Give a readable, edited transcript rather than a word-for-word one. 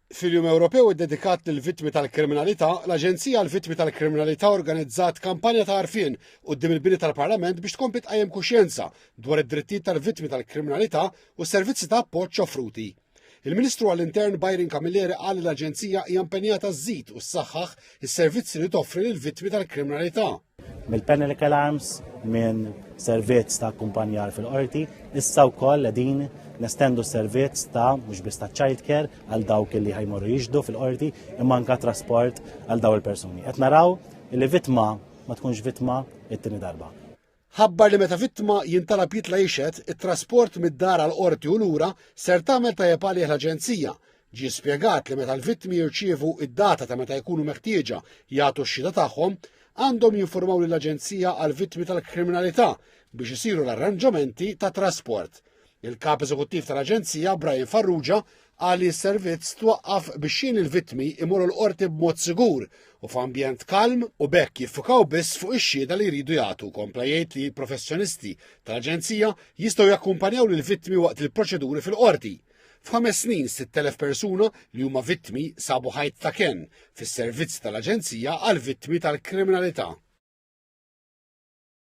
Fil-Jum Ewropew iddedikat lill-vittmi tal-kriminalità, l-Aġenzija għall-Vittmi tal-Kriminalità organizzat kampanja ta' għarfien quddiem il-bini tal-Parlament biex tkompli tqajjem kuxjenza dwar id-drittijiet tal-vittmi tal-kriminalità u s-servizzi ta' appoġġ offruti. Il-Ministru għall-Intern Byron Camilleri qal li l-Aġenzija hija impenjata żżid u ssaħħaħ is-servizzi li toffri lill-vittmi tal-kriminalità. Mill-panic alarms, minn servizz ta' akkumpanjar fil-qorti, issa wkoll qegħdin nestendu servizz ta' mhux biss ta' child care għal dawk li ħa jmorru jixhdu fil-qorti, imma anka trasport għal daw il-persuni. Qed naraw li vittma ma tkunx vittma it-tieni darba. Ħabbar li meta vittma jintalab jitla' jixhed, it-trasport mid-dar għal qorti u lura ser tagħmel tajjeb għalih l-aġenzija. Ġie spjegat li meta l-vittmi jirċievu id-data ta' meta jkunu meħtieġa jagħtu x-xhieda tagħhom, għandhom jinformaw lill-Aġenzija għal Vittmi tal-Kriminalità biex isiru l-arranġamenti ta' trasport. Il-kap eżekuttiv tal-Aġenzija, Brian Farrugia, qal li s-servizz twaqqaf biex jien il-vittmi imorru l-qorti b'mod sigur u f'ambjent kalm u b'hekk jiffukaw biss fuq ix-xhieda li jridu jagħtu. Kompla jgħid li professjonisti tal-Aġenzija jistgħu jakkumpanjaw lill-vittmi waqt il-proċeduri fil-qorti. F'ħames snin 6,000 persuna li huma vittmi sabu ħajt ta' kenn fis-servizz tal-Aġenzija għal vittmi tal-kriminalità.